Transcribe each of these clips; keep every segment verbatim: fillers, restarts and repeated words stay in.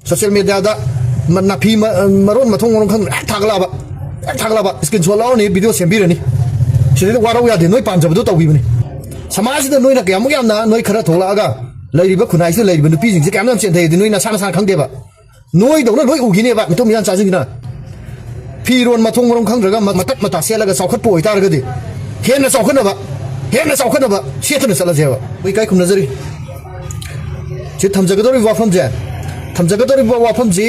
Social ꯃꯦꯗꯤꯌꯥꯗ ꯃ-, ꯅꯥꯐꯤ ꯃ-, ꯃꯔꯣꯟ ꯃꯊꯣꯡ ꯃꯔꯣꯟ ꯈꯪꯗꯅ ꯍꯦꯛ ꯊꯥꯒꯠꯂꯛꯑꯕ, ꯍꯦꯛ ꯊꯥꯒꯠꯂꯛꯑꯕ, ꯁ꯭ꯀ꯭ꯔꯤꯟ ꯁꯣꯠ ꯂꯧꯔꯅꯤ, ꯚꯤꯗꯤꯑꯣ ꯁꯦꯝꯕꯤꯔꯅꯤ꯫ ꯁꯤꯗꯩꯗ ꯋꯥꯔꯧ ꯌꯥꯗꯦ, ꯅꯣꯏ ꯄꯥꯝꯖꯕꯗꯣ ꯇꯧꯕꯤꯕꯅꯤ꯫ ꯁꯃꯥꯖꯁꯤꯗ ꯅꯣꯏꯅ ꯀꯌꯥꯃꯨꯛ ꯌꯥꯝꯅ ꯅꯣꯏ ꯈꯔ ꯊꯣꯛꯂꯛꯑꯒ ꯂꯩꯔꯤꯕ ꯈꯨꯟꯅꯥꯏꯁꯤꯗ ꯂꯩꯔꯤꯕ ꯅꯨꯄꯤꯁꯤꯡꯁꯦ ꯀꯌꯥꯝ ꯌꯥꯝ ꯆꯦꯟꯊꯩ ꯍꯥꯏꯗꯤ ꯅꯣꯏ ꯅꯁꯥ ꯅꯁꯥꯅ ꯈꯪꯗꯦꯕ꯫ ꯅꯣꯏꯗꯧꯅ ꯂꯣꯏ ꯎꯈꯤꯅꯦꯕ ꯃꯤꯇꯣꯞ ꯃꯤꯌꯥꯟ ꯆꯥꯁꯤꯡꯁꯤꯅ꯫ ꯐꯤꯔꯣꯟ ꯃꯊꯣꯡ ꯃꯔꯝ ꯈꯪꯗ꯭ꯔꯒ ꯃ-, ꯃꯇꯠ ꯃꯇꯥ ꯁꯦꯠꯂꯒ ꯆꯥꯎꯈꯠꯄ ꯑꯣꯏꯇꯥꯔꯒꯗꯤ ꯍꯦꯟꯅ ꯆꯥꯎꯈꯠꯅꯕ, ꯍꯦꯟꯅ ꯆꯥꯎꯈꯠꯅꯕ ꯁꯦꯠꯇꯨꯅ ꯆꯠꯂꯁꯦꯕ꯫ ꯑꯩ ꯏꯀꯥꯏ ꯈꯨꯝꯅꯖꯔꯤ꯫ ꯁꯤ ꯊꯝꯖꯒꯗꯧꯔꯤꯕ ꯋꯥꯐꯝꯁꯦ, ꯊꯝꯖꯒꯗꯧꯔꯤꯕ ꯋꯥꯐꯝꯁꯤ,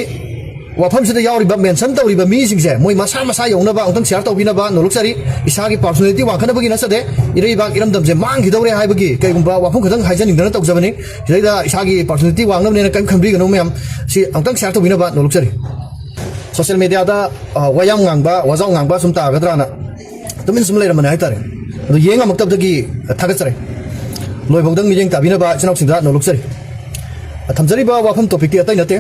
ꯋꯥꯐꯝꯁꯤꯗ ꯌꯥꯎꯔꯤꯕ, ꯃꯦꯟꯁꯟ ꯇꯧꯔꯤꯕ ꯃꯤꯁꯤꯡꯁꯦ ꯃꯣꯏ ꯃꯁꯥ ꯃꯁꯥ ꯌꯧꯅꯕ ꯑꯃꯨꯛꯇꯪ ꯁꯤꯌꯥꯔ ꯇꯧꯕꯤꯅꯕ ꯅꯣꯂꯨꯛꯆꯔꯤ꯫ ꯏꯁꯥꯒꯤ ꯄꯥꯔꯁꯣꯅꯦꯂꯤꯇꯤ ꯋꯥꯡꯈꯠꯅꯕꯒꯤ ꯅꯠꯆꯗꯦ, ꯏꯔꯩꯕꯥꯛ ꯏꯔꯝꯗꯝꯁꯦ ꯃꯥꯡꯈꯤꯗꯧꯔꯦ ꯍꯥꯏꯕꯒꯤ ꯀꯩꯒꯨꯝꯕ ꯋꯥꯐꯝ ꯈꯛꯇꯪ ꯍꯥꯏꯖꯅꯤꯡꯗꯅ ꯇꯧꯖꯕꯅꯤ꯫ ꯁꯤꯗꯩꯗ ꯏꯁꯥꯒꯤ ꯄꯥꯔꯁꯣꯅꯦꯂꯤꯇꯤ ꯋꯥꯡꯅꯕꯅꯦꯅ ꯀꯔꯤꯝ ꯈꯟꯕꯤꯒꯅꯨ ꯃꯌꯥꯝ꯫ ꯁꯤ ꯑꯃꯨꯛꯇꯪ ꯁꯤꯌꯥꯔ ꯇꯧꯕꯤꯅꯕ ꯅꯣꯂꯨꯛꯆꯔꯤ꯫ ꯁꯣꯁꯤꯌꯦꯜ ꯃꯦꯗꯤꯌꯥꯗ, ꯑ, ꯋꯥꯌꯥꯝ ꯉꯥꯡꯕ, ꯋꯥꯖꯥꯎ ꯉꯥꯡꯕ ꯁꯨꯝ ꯇꯥꯒꯗ꯭ꯔꯥꯅ ꯇꯨꯃꯤꯟ ꯁꯨꯝ ꯂꯩꯔꯝꯕꯅꯦ ꯍꯥꯏꯇꯥꯔꯦ꯫ ꯑꯗꯨ ꯌꯦꯡ ꯉꯝꯃꯛꯇꯕꯗꯒꯤ ꯊꯥꯒꯠꯆꯔꯤ꯫ ꯂꯣꯏꯐꯥꯎꯗꯪ ꯃꯤꯠꯌꯦꯡ ꯇꯥꯕꯤꯅꯕ ꯏꯆꯤꯟ ꯏꯅꯥꯎꯁꯤꯡꯗ ꯅꯣꯂꯨꯛꯆꯔꯤ꯫ ꯑ, ꯊꯝꯖꯔꯤꯕ ꯋꯥꯐꯝ ꯇꯣꯄꯤꯛꯇꯤ ꯑꯇꯩ ꯅꯠꯇꯦ꯫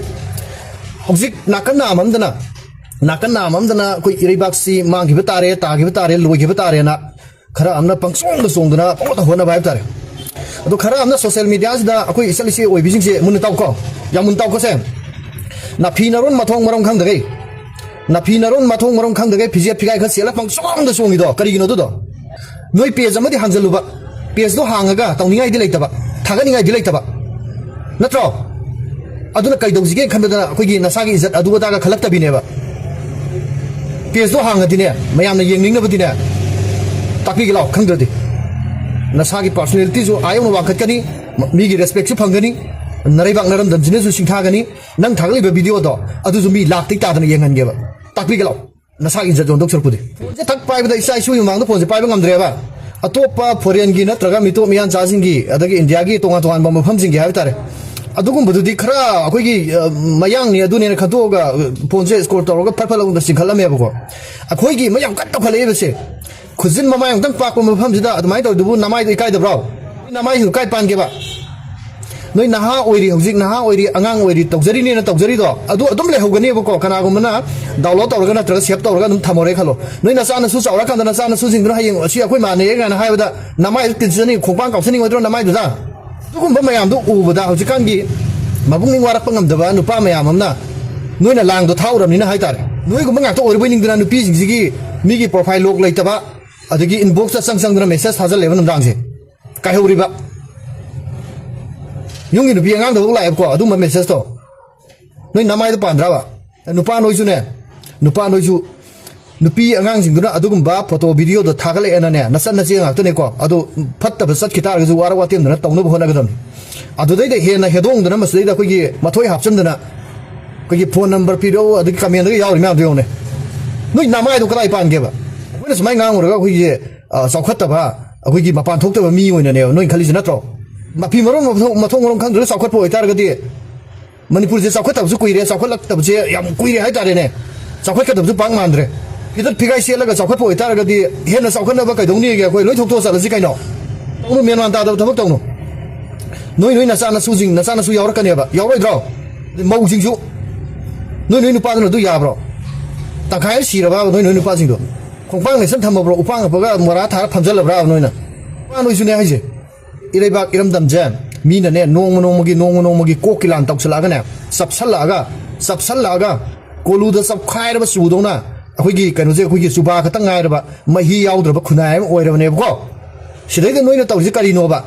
ꯍꯧꯖꯤꯛ ꯅꯥꯀꯟ ꯅꯥꯝ ꯑꯃꯗꯅ, ꯅꯥꯀꯟ ꯅꯥꯝ ꯑꯃꯗꯅ ꯑꯩꯈꯣꯏ ꯏꯔꯩꯕꯥꯛꯁꯤ ꯃꯥꯡꯈꯤꯕ ꯇꯥꯔꯦ, ꯇꯥꯈꯤꯕ ꯇꯥꯔꯦ, ꯂꯣꯏꯈꯤꯕ ꯇꯥꯔꯦꯅ ꯈꯔ ꯑꯃꯅ ꯄꯪꯆꯣꯡꯗ ꯆꯣꯡꯗꯅ ꯄꯪꯍꯣꯠꯇ ꯍꯣꯠꯅꯕ ꯍꯥꯏꯕ ꯇꯥꯔꯦ꯫ ꯑꯗꯣ ꯈꯔ ꯑꯃꯅ ꯁꯣꯁꯤꯌꯦꯜ ꯃꯦꯗꯤꯌꯥꯁꯤꯗ ꯑꯩꯈꯣꯏ ꯏꯆꯜ ꯏꯆꯦ ꯑꯣꯏꯕꯤꯁꯤꯡꯁꯦ ꯃꯨꯟꯅ ꯇꯥꯎꯀꯣ, ꯌꯥꯝ ꯃꯨꯟꯅ ꯇꯥꯎꯀꯣꯁꯦ꯫ ꯅꯥꯐꯤ ꯅꯔꯣꯟ ꯃꯊꯣꯡ ꯃꯔꯝ ꯈꯪꯗꯒꯩ, ꯅꯥꯐꯤ ꯅꯔꯣꯟ ꯃꯊꯣꯡ ꯃꯔꯝ ꯈꯪꯗꯒꯩ ꯐꯤꯖꯦꯠ ꯐꯤꯒꯥꯏ ꯈꯔ ꯁꯦꯠꯂ ꯄꯪꯆꯣꯡꯗ ꯆꯣꯡꯉꯤꯗꯣ ꯀꯔꯤꯒꯤꯅꯣ ꯑꯗꯨꯗꯣ? ꯅꯣꯏ ꯄꯦꯖ ꯑꯃꯗꯤ ꯍꯥꯡꯖꯜꯂꯨꯕ, ꯄꯦꯖꯇꯣ ꯍꯥꯡꯉꯒ ꯇꯧꯅꯤꯡꯉꯥꯏꯗꯤ ꯂꯩꯇꯕ, ꯊꯥꯒꯠꯅꯤꯡꯉꯥꯏꯗꯤ ꯂꯩꯇꯕ, ꯅꯠꯇ꯭ꯔꯣ? ꯑꯗꯨꯅ ꯀꯩꯗꯧꯁꯤꯒꯦ ꯈꯟꯕꯗ ꯑꯩꯈꯣꯏꯒꯤ ꯅꯁꯥꯒꯤ ꯏꯖꯠ ꯑꯗꯨ ꯑꯗꯥꯒ ꯈꯜꯂꯛꯇꯕꯤꯅꯦꯕ꯫ ꯄꯦꯖꯇꯣ ꯍꯥꯡꯉꯗꯤꯅꯦ, ꯃꯌꯥꯝꯅ ꯌꯦꯡꯅꯤꯡꯅꯕꯗꯤꯅꯦ, ꯇꯥꯛꯄꯤꯒꯦ ꯂꯥꯛꯑꯣ, ꯈꯪꯗ꯭ꯔꯗꯤ꯫ ꯅꯁꯥꯒꯤ ꯄꯥꯔꯁꯣꯅꯦꯂꯤꯇꯤꯁꯨ ꯑꯥ ꯌꯧꯅ ꯋꯥꯡꯈꯠꯀꯅꯤ, ꯃ-, ꯃꯤꯒꯤ ꯔꯦꯁꯄꯦꯛꯁꯨ ꯐꯪꯒꯅꯤ, ꯅꯔꯩꯕꯥꯛ ꯅꯔꯝꯗꯝꯁꯤꯅꯁꯨ ꯁꯤꯡꯊꯥꯒꯅꯤ꯫ ꯅꯪ ꯊꯥꯒꯠꯂꯤꯕ ꯚꯤꯗꯤꯑꯣꯗꯣ ꯑꯗꯨꯁꯨ ꯃꯤ ꯂꯥꯛꯇꯩ ꯇꯥꯗꯅ ꯌꯦꯡꯍꯟꯒꯦꯕ꯫ ꯇꯥꯛꯄꯤꯒꯦ ꯂꯥꯛꯑꯣ꯫ ꯅꯁꯥꯒꯤ ꯏꯖꯠ ꯌꯣꯟꯗꯧ ꯁꯔꯨꯛꯄꯨꯗꯤ꯫ ꯐꯣꯟꯁꯦ ꯊꯛ ꯄꯥꯏꯕꯗ ꯏꯆꯥ ꯏꯁꯨꯒꯤ ꯃꯃꯥꯡꯗ ꯐꯣꯟꯁꯦ ꯄꯥꯏꯕ ꯉꯝꯗ꯭ꯔꯦꯕ꯫ ꯑꯇꯣꯞꯄ ꯐꯣꯔꯦꯟꯒꯤ ꯅꯠꯇ꯭ꯔꯒ ꯃꯤꯇꯣꯞ ꯃꯤꯌꯥꯟꯆꯥꯁꯤꯡꯒꯤ, ꯑꯗꯒꯤ ꯏꯟꯗꯤꯌꯥꯒꯤ ꯇꯣꯉꯥꯟ ꯇꯣꯉꯥꯟꯕ ꯃꯐꯝꯁꯤꯡꯒꯤ ꯍꯥꯏꯕ ꯇꯥꯔꯦ, ꯑꯗꯨꯒꯨꯝꯕꯗꯨꯗꯤ ꯈꯔ ꯑꯩꯈꯣꯏꯒꯤ, ꯑ, ꯃꯌꯥꯡꯅꯤ ꯑꯗꯨꯅꯦꯅ ꯈꯟꯇꯣꯛꯑꯒ, ꯑ, ꯐꯣꯟꯁꯦ ꯁ꯭ꯀ꯭ꯔꯣꯜ ꯇꯧꯔꯒ ꯐꯠ ꯐꯠ ꯂꯥꯎꯅ ꯆꯤꯡꯈꯠꯂꯝꯃꯦꯕꯀꯣ꯫ ꯑꯩꯈꯣꯏꯒꯤ ꯃꯌꯥꯝ ꯀꯟꯅ ꯇꯧꯈꯠꯂꯛꯏꯕꯁꯦ, ꯈꯨꯖꯤꯟ ꯃꯃꯥꯏ ꯑꯃꯨꯛꯇꯪ ꯄꯥꯛꯄ ꯃꯐꯝꯁꯤꯗ ꯑꯗꯨꯃꯥꯏꯅ ꯇꯧꯔꯤꯗꯨꯕꯨ ꯅꯃꯥꯏꯗꯣ ꯏꯀꯥꯏꯗꯕ꯭ꯔꯣ? ꯅꯃꯥꯏꯗꯨ ꯀꯥꯏ ꯄꯥꯟꯒꯦꯕ? ꯅꯣꯏ ꯅꯍꯥ ꯑꯣꯏꯔꯤ, ꯍꯧꯖꯤꯛ ꯅꯍꯥ ꯑꯣꯏꯔꯤ, ꯑꯉꯥꯡ ꯑꯣꯏꯔꯤ, ꯇꯧꯖꯔꯤꯅꯦꯅ ꯇꯧꯖꯔꯤꯗꯣ ꯑꯗꯨ ꯑꯗꯨꯝ ꯂꯩꯍꯧꯒꯅꯦꯕꯀꯣ꯫ ꯀꯅꯥꯒꯨꯝꯕꯅ ꯗꯥꯎꯟꯂꯣꯗ ꯇꯧꯔꯒ ꯅꯠꯇ꯭ꯔꯒ ꯁꯦꯚ ꯇꯧꯔꯒ ꯑꯗꯨꯝ ꯊꯝꯃꯧꯔꯦ ꯈꯜꯂꯣ꯫ ꯅꯣꯏ ꯅꯆꯥꯅꯁꯨ ꯆꯥꯎꯔꯀꯥꯟꯗ ꯅꯆꯥꯅꯁꯨꯁꯤꯡꯗꯨꯅ ꯍꯌꯦꯡ "ꯑꯁꯤ ꯑꯩꯈꯣꯏ ꯃꯥꯟꯅꯩꯌꯦ" ꯀꯥꯏꯅ ꯍꯥꯏꯕꯗ ꯅꯃꯥꯏꯗꯨ ꯇꯤꯟꯖꯅꯤ, ꯈꯣꯡꯄꯥꯡ ꯀꯥꯎꯁꯟꯅꯤꯡꯉꯣꯏꯗ꯭ꯔꯣ ꯅꯃꯥꯏꯗꯨꯗ? ꯑꯗꯨꯒꯨꯝꯕ ꯃꯌꯥꯝꯗꯨ ꯎꯕꯗ ꯍꯧꯖꯤꯛꯀꯥꯟꯒꯤ ꯃꯄꯨꯛꯅꯤꯡ ꯋꯥꯔꯛꯄ ꯉꯝꯗꯕ ꯅꯨꯄꯥ ꯃꯌꯥꯝ ꯑꯃꯅ ꯅꯣꯏꯅ ꯂꯥꯡꯗꯣ ꯊꯥꯛꯎꯔꯕꯅꯤꯅ ꯍꯥꯏꯇꯥꯔꯦ, ꯅꯣꯏꯒꯨꯝꯕ ꯉꯥꯛꯇ ꯑꯣꯏꯔꯕꯣꯏ ꯅꯤꯡꯗꯅ ꯅꯨꯄꯤꯁꯤꯡꯁꯤꯒꯤ ꯃꯤꯒꯤ profile lock ꯂꯩꯇꯕ, ꯑꯗꯒꯤ inbox ꯇ ꯆꯪ ꯆꯪꯗꯅ message ꯊꯥꯖꯜꯂꯦꯕ ꯅꯨꯡꯗꯥꯡꯁꯦ꯫ ꯀꯥꯏꯍꯧꯔꯤꯕ ꯌꯨꯝꯒꯤ ꯅꯨꯄꯤ ꯑꯉꯥꯡꯗꯐꯥꯎ ꯂꯥꯛꯑꯦꯕꯀꯣ ꯑꯗꯨꯝꯕ message ꯇꯣ꯫ ꯅꯣꯏ ꯅꯃꯥꯏꯗꯣ ꯄꯥꯟꯗ꯭ꯔꯕ? ꯅꯨꯄꯥ ꯅꯣꯏꯁꯨꯅꯦ, ꯅꯨꯄꯥ ꯅꯣꯏꯁꯨ ꯅꯨꯄꯤ ꯑꯉꯥꯡꯁꯤꯡꯗꯨꯅ ꯑꯗꯨꯒꯨꯝꯕ photo video ꯗꯣ ꯊꯥꯒꯠꯂꯛꯑꯦꯅꯅꯦ, ꯅꯆꯟ ꯅꯆꯦ ꯉꯥꯛꯇꯅꯦꯀꯣ, ꯑꯗꯨ ꯐꯠꯇꯕ ꯆꯠꯈꯤ ꯇꯥꯔꯒꯁꯨ ꯋꯥꯔ ꯋꯥꯇꯦꯝꯗꯅ ꯇꯧꯅꯕ ꯍꯣꯠꯅꯒꯗꯕꯅꯤ꯫ ꯑꯗꯨꯗꯩꯗ ꯍꯦꯟꯅ ꯍꯦꯗꯣꯡꯗꯅ ꯃꯁꯤꯗꯩꯗ ꯑꯩꯈꯣꯏꯒꯤ ꯃꯊꯣꯏ ꯍꯥꯞꯆꯤꯟꯗꯅ ꯑꯩꯈꯣꯏꯒꯤ phone number ꯄꯤꯔꯛꯎ, ꯑꯗꯒꯤ comment ꯇꯒ ꯌꯥꯎꯔꯤ ꯃꯌꯥꯝꯗꯣ ꯌꯦꯡꯉꯨꯅꯦ꯫ ꯅꯣꯏ ꯅꯃꯥꯏꯗꯣ ꯀꯗꯥꯏ ꯄꯥꯟꯒꯦꯕ? ꯑꯩꯈꯣꯏꯅ ꯁꯨꯃꯥꯏꯅ ꯉꯥꯡꯉꯨꯔꯒ ꯑꯩꯈꯣꯏꯒꯤ, ꯑ, ꯆꯥꯎꯈꯠꯇꯕ, ꯑꯩꯈꯣꯏꯒꯤ ꯃꯄꯥꯟ ꯊꯣꯛꯇꯕ ꯃꯤ ꯑꯣꯏꯅꯅꯦꯕ ꯅꯣꯏ ꯈꯜꯂꯤꯁꯦ ꯅꯠꯇ꯭ꯔꯣ? ꯃꯐꯤ ꯃꯔꯣꯟ ꯃꯊꯣꯡ, ꯃꯊꯣꯡ ꯃꯔꯣꯡ ꯈꯪꯗ꯭ꯔꯒ ꯆꯥꯎꯈꯠꯄ ꯑꯣꯏꯇꯥꯔꯒꯗꯤ ꯃꯅꯤꯄꯨꯔꯁꯦ ꯆꯥꯎꯈꯠꯇꯕꯁꯨ ꯀꯨꯏꯔꯦ, ꯆꯥꯎꯈꯠꯂꯛꯇꯕꯁꯦ ꯌꯥꯝ ꯀꯨꯏꯔꯦ ꯍꯥꯏꯇꯥꯔꯦꯅꯦ꯫ ꯆꯥꯎꯈꯠꯀꯗꯕꯁꯨ ꯄꯥꯛ ꯃꯥꯟꯗ꯭ꯔꯦ꯫ ꯐꯤꯗꯠ ꯐꯤꯒꯥꯏ ꯁꯦꯠꯂꯒ ꯆꯥꯎꯈꯠꯄ ꯑꯣꯏꯇꯥꯔꯒꯗꯤ ꯍꯦꯟꯅ ꯆꯥꯎꯈꯠꯅꯕ ꯀꯩꯗꯧꯅꯤꯒꯦ? ꯑꯩꯈꯣꯏ ꯂꯣꯏ ꯊꯣꯛꯇꯣꯛꯑ ꯆꯠꯂꯁꯤ ꯀꯩꯅꯣ? ꯇꯧꯅꯨ, ꯃꯦꯟ ꯃꯥꯟ ꯇꯥꯗꯕ ꯊꯕꯛ ꯇꯧꯅꯨ꯫ ꯅꯣꯏ, ꯅꯣꯏ ꯅꯆꯥꯅꯁꯨꯁꯤꯡ, ꯅꯆꯥꯅꯁꯨ ꯌꯥꯎꯔꯛꯀꯅꯦꯕ, ꯌꯥꯎꯔꯣꯏꯗ꯭ꯔꯣ? ꯃꯧꯁꯤꯡꯁꯨ, ꯅꯣꯏ, ꯅꯣꯏ ꯅꯨꯄꯥꯗꯨꯅ ꯑꯗꯨ ꯌꯥꯕ꯭ꯔꯣ? ꯇꯪꯈꯥꯏ ꯑꯃ ꯁꯤꯔꯕ ꯅꯣꯏ, ꯅꯣꯏ ꯅꯨꯄꯥꯁꯤꯡꯗꯣ? ꯈꯣꯡꯄꯥꯡ ꯂꯩꯁꯟ ꯊꯝꯃꯕ꯭ꯔꯣ? ꯎꯄꯥꯡ ꯍꯥꯞꯄꯒ ꯃꯣꯔꯥ ꯊꯥꯔ ꯐꯝꯖꯜꯂꯕ꯭ꯔꯥ ꯅꯣꯏꯅ? ꯅꯨꯄꯥ ꯅꯣꯏꯁꯨꯅꯦ ꯍꯥꯏꯁꯦ꯫ ꯏꯔꯩꯕꯥꯛ ꯏꯔꯝꯗꯝꯁꯦ ꯃꯤꯅꯅꯦ ꯅꯣꯡꯃ ꯅꯣꯡꯃꯒꯤ, ꯅꯣꯡꯃ ꯅꯣꯡꯃꯒꯤ ꯀꯣꯛꯀꯤ ꯂꯥꯟ ꯇꯧꯁꯜꯂꯛꯑꯒꯅꯦ, ꯆꯞꯁꯜꯂꯛꯑꯒ, ꯆꯞꯁꯜꯂꯛꯑꯒ ꯀꯣꯂꯨꯗ ꯆꯞꯈꯥꯏꯔꯕ ꯆꯨꯗꯧꯅ ꯑꯩꯈꯣꯏꯒꯤ ꯀꯩꯅꯣꯁꯦ, ꯑꯩꯈꯣꯏꯒꯤ ꯆꯨꯕꯥ ꯈꯛꯇꯪ ꯉꯥꯏꯔꯕ ꯃꯍꯤ ꯌꯥꯎꯗ꯭ꯔꯕ ꯈꯨꯟꯅꯥꯏ ꯑꯃ ꯑꯣꯏꯔꯕꯅꯦꯕꯀꯣ꯫ ꯁꯤꯗꯩꯗ ꯅꯣꯏꯅ ꯇꯧꯔꯤꯁꯦ ꯀꯔꯤꯅꯣꯕ?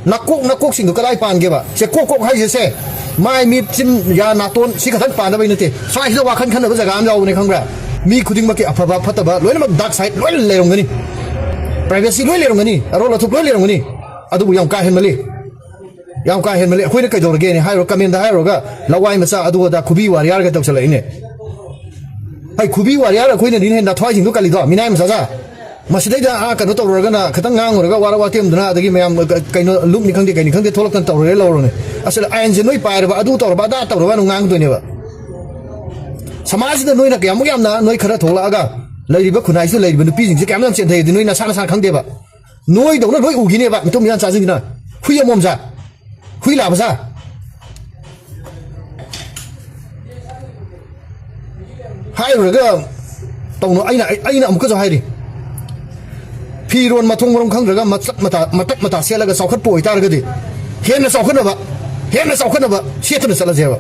ꯅꯀꯣꯛ, ꯅꯀꯣꯛꯁꯤꯡꯗꯣ ꯀꯗꯥꯏ ꯄꯥꯟꯒꯦꯕ? ꯁꯦ, ꯀꯣꯛ ꯀꯣꯛ ꯍꯥꯏꯁꯦ ꯁꯦ, ꯃꯥꯏ, ꯃꯤꯠ, ꯆꯤꯟ, ꯌꯥ, ꯅꯥꯇꯣꯟ, ꯁꯤ ꯈꯛꯇꯪ ꯄꯥꯟꯅꯕꯩ ꯅꯠꯇꯦ꯫ ꯁ꯭ꯋꯥꯏꯁꯤꯗ ꯋꯥꯈꯜ ꯈꯟꯅꯕ ꯖꯒꯥ ꯑꯃ ꯌꯥꯎꯕꯅꯦ, ꯈꯪꯕ꯭ꯔꯥ? ꯃꯤ ꯈꯨꯗꯤꯡꯃꯛꯀꯤ ꯑꯐꯕ ꯐꯠꯇꯕ ꯂꯣꯏꯅꯃꯛ dark side ꯂꯣꯏꯅ ꯂꯩꯔꯝꯒꯅꯤ, privacy ꯂꯣꯏ ꯂꯩꯔꯝꯒꯅꯤ, ꯑꯔꯣꯜ ꯑꯊꯨꯞ ꯂꯣꯏ ꯂꯩꯔꯝꯒꯅꯤ꯫ ꯑꯗꯨꯕꯨ ꯌꯥꯝ ꯀꯥ ꯍꯦꯟꯃꯜꯂꯤ, ꯌꯥꯝ ꯀꯥ ꯍꯦꯟꯃꯜꯂꯤ꯫ ꯑꯩꯈꯣꯏꯅ ꯀꯩꯗꯧꯔꯒꯦꯅꯦ ꯍꯥꯏꯔꯨꯔ, comment ꯗ ꯍꯥꯏꯔꯨꯔꯒ ꯂꯋꯥꯏ ꯃꯆꯥ ꯑꯗꯨ ꯑꯗꯥ ꯈꯨꯕꯤ warrior ꯒ ꯇꯧꯁꯜꯂꯛꯏꯅꯦ꯫ ꯍꯩ, ꯈꯨꯕꯤ warrior ꯑꯩꯈꯣꯏꯅꯅꯤꯅꯦ ꯅꯊ꯭ꯋꯥꯏꯁꯤꯡꯗꯣ ꯀꯜꯂꯤꯗꯣ, ꯃꯤꯅꯥꯏ ꯃꯆꯥꯁꯥ꯫ ꯃꯁꯤꯗꯩꯗ ꯑꯥ ꯀꯩꯅꯣ ꯇꯧꯔꯨꯔꯒꯅ, ꯈꯤꯇꯪ ꯉꯥꯡꯉꯨꯔꯒ ꯋꯥꯔ ꯋꯥꯇꯦꯝꯗꯨꯅ, ꯑꯗꯒꯤ ꯃꯌꯥꯝ ꯀ-, ꯀꯩꯅꯣ ꯂꯨꯞꯅꯤ ꯈꯪꯗꯦ ꯀꯩꯅꯤ ꯈꯪꯗꯦ ꯊꯣꯛꯂꯛꯇꯅ ꯇꯧꯔꯨꯔꯦ ꯂꯧꯔꯨꯅꯦ꯫ ꯑꯁ, ꯑꯥꯏꯟꯁꯦ ꯅꯣꯏ ꯄꯥꯏꯔꯕ, ꯑꯗꯨ ꯇꯧꯔꯕ, ꯑꯗꯥ ꯇꯧꯔꯕ ꯑꯗꯨꯝ ꯉꯥꯡꯗꯣꯏꯅꯦꯕ꯫ ꯁꯃꯥꯖꯁꯤꯗ ꯅꯣꯏꯅ ꯀꯌꯥꯃꯨꯛ ꯌꯥꯝꯅ ꯅꯣꯏ ꯈꯔ ꯊꯣꯛꯂꯛꯑꯒ ꯂꯩꯔꯤꯕ ꯈꯨꯟꯅꯥꯏꯁꯤꯗ ꯂꯩꯔꯤꯕ ꯅꯨꯄꯤꯁꯤꯡꯁꯦ ꯀꯌꯥꯃꯨꯛ ꯌꯥꯝ ꯆꯦꯟꯊꯩ ꯍꯥꯏꯗꯤ ꯅꯣꯏ ꯅꯁꯥ ꯅꯁꯥꯅ ꯈꯪꯗꯦꯕ꯫ ꯅꯣꯏꯗꯧꯅ ꯂꯣꯏ ꯎꯈꯤꯅꯦꯕ ꯃꯤꯇꯣꯝ ꯃꯤꯌꯥꯟ ꯆꯥꯁꯤꯡꯁꯤꯅ꯫ ꯍꯨꯏ ꯑꯃꯣꯝꯁꯥ, ꯍꯨꯏ ꯂꯥꯕꯁꯥ꯫ ꯍꯥꯏꯔꯨꯔꯒ ꯇꯧꯅꯨ꯫ ꯑꯩꯅ, ꯑꯩꯅ ꯑꯃꯨꯛꯀꯁꯨ ꯍꯥꯏꯔꯤ, ꯐꯤꯔꯣꯟ ꯃꯊꯣꯡ ꯃꯔꯝ ꯈꯪꯗ꯭ꯔꯒ ꯃꯇꯠ ꯃꯇꯥ, ꯃꯇꯠ ꯃꯇꯥ ꯁꯦꯠꯂꯒ ꯆꯥꯎꯈꯠꯄ ꯑꯣꯏꯇꯥꯔꯒꯗꯤ ꯍꯦꯟꯅ ꯆꯥꯎꯈꯠꯅꯕ ꯍꯦꯟꯅ ꯆꯥꯎꯈꯠꯅꯕ ꯁꯦꯠꯇꯨꯅ ꯆꯠꯂꯁꯦꯕ꯫